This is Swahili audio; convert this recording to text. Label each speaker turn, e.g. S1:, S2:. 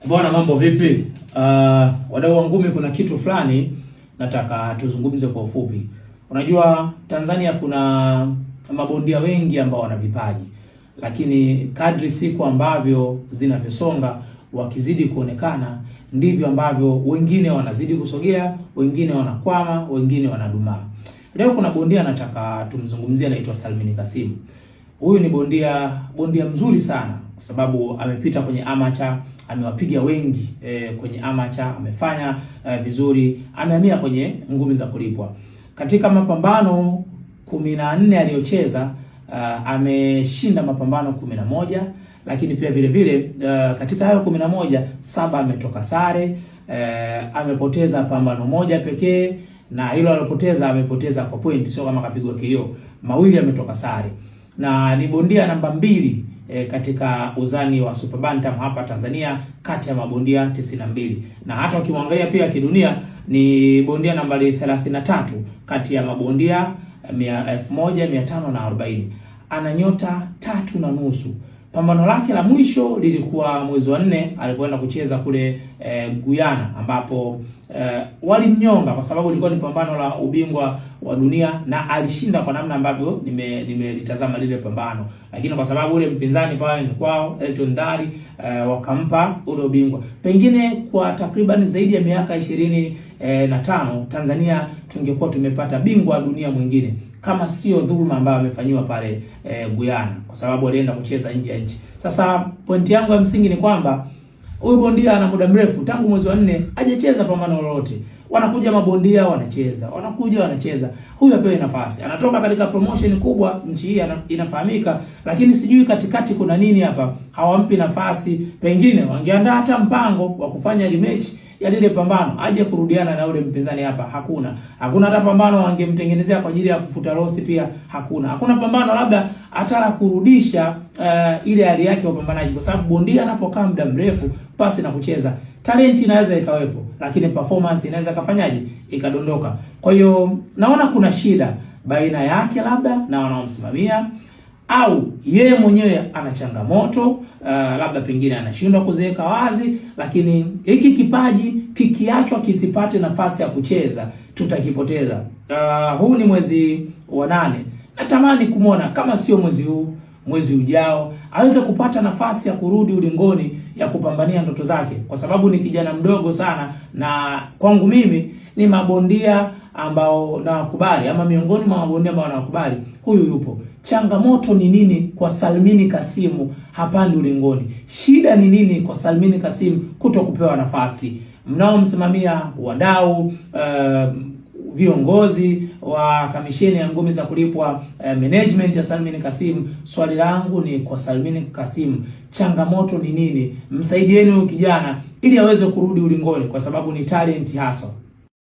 S1: Bwana, mambo vipi? Wadau wa ngumi, kuna kitu fulani nataka tuzungumze kwa ufupi. Unajua Tanzania kuna mabondia wengi ambao wana vipaji, lakini kadri siku ambavyo zinavyosonga, wakizidi kuonekana, ndivyo ambavyo wengine wanazidi kusogea, wengine wanakwama, wengine wanadumaa. Leo kuna bondia nataka tumzungumzie, anaitwa Salmini Kasimu. Huyu ni bondia bondia mzuri sana kwa sababu amepita kwenye amacha, amewapiga wengi kwenye amacha, amefanya vizuri, amehamia kwenye ngumi za kulipwa. Katika mapambano 14 aliyocheza, ameshinda mapambano 11, lakini pia vile vile katika hayo 11, 7 ametoka sare, amepoteza pambano moja pekee, na hilo alilopoteza amepoteza kwa point, sio kama kapigwa KO. Mawili ametoka sare na ni bondia namba 2 katika uzani wa Super Bantam hapa Tanzania kati ya mabondia 92, na hata ukimwangalia pia kidunia ni bondia nambari 33 kati ya mabondia 1540. Ana nyota 3.5. Pambano lake la mwisho lilikuwa mwezi wa 4 alipoenda kucheza kule Guyana ambapo walimnyonga kwa sababu ilikuwa ni pambano la ubingwa wa dunia na alishinda kwa namna ambavyo nimelitazama lile pambano, lakini kwa sababu ule mpinzani pale ni kwao Elton Dari, wakampa ule ubingwa. Pengine kwa takriban zaidi ya miaka 25 Tanzania tungekuwa tumepata bingwa wa dunia mwingine kama sio dhuluma ambayo amefanyiwa pale Guyana, kwa sababu alienda kucheza nje ya nchi. Sasa pointi yangu ya msingi ni kwamba huyu bondia ana muda mrefu tangu mwezi wa 4 hajacheza pambano lolote. Wanakuja mabondia wanacheza, wanakuja wanacheza, huyu apewe nafasi. Anatoka katika promotion kubwa nchi hii inafahamika, lakini sijui katikati kuna nini hapa, hawampi nafasi. Pengine wangeandaa hata mpango wa kufanya rematch ya lile pambano, aje kurudiana na yule mpinzani hapa. Hakuna, hakuna hata pambano wangemtengenezea kwa ajili ya kufuta losi, pia hakuna, hakuna pambano labda hata la kurudisha ile hali yake ya upambanaji, kwa sababu bondia anapokaa muda mrefu pasi na kucheza, talenti inaweza ikawepo, lakini performance inaweza kafanyaje ikadondoka. Kwa hiyo naona kuna shida baina yake labda na wanaomsimamia au yeye mwenyewe ana changamoto labda pengine anashindwa kuziweka wazi, lakini hiki kipaji kikiachwa kisipate nafasi ya kucheza tutakipoteza. Huu ni mwezi wa 8, natamani kumwona kama sio mwezi huu, mwezi ujao aweze kupata nafasi ya kurudi ulingoni ya kupambania ndoto zake, kwa sababu ni kijana mdogo sana, na kwangu mimi ni mabondia ambao nawakubali, ama miongoni mwa mabondia ambao nawakubali, huyu yupo. Changamoto ni nini kwa Salmini Kasimu hapandi ulingoni? Shida ni nini kwa Salmini Kasimu kuto kupewa nafasi? Mnaomsimamia wadau, viongozi wa kamisheni ya ngumi za kulipwa, management ya Salmini Kasimu, swali langu ni kwa Salmini Kasimu, changamoto ni nini? Msaidieni huyu kijana ili aweze kurudi ulingoni, kwa sababu ni talent haswa.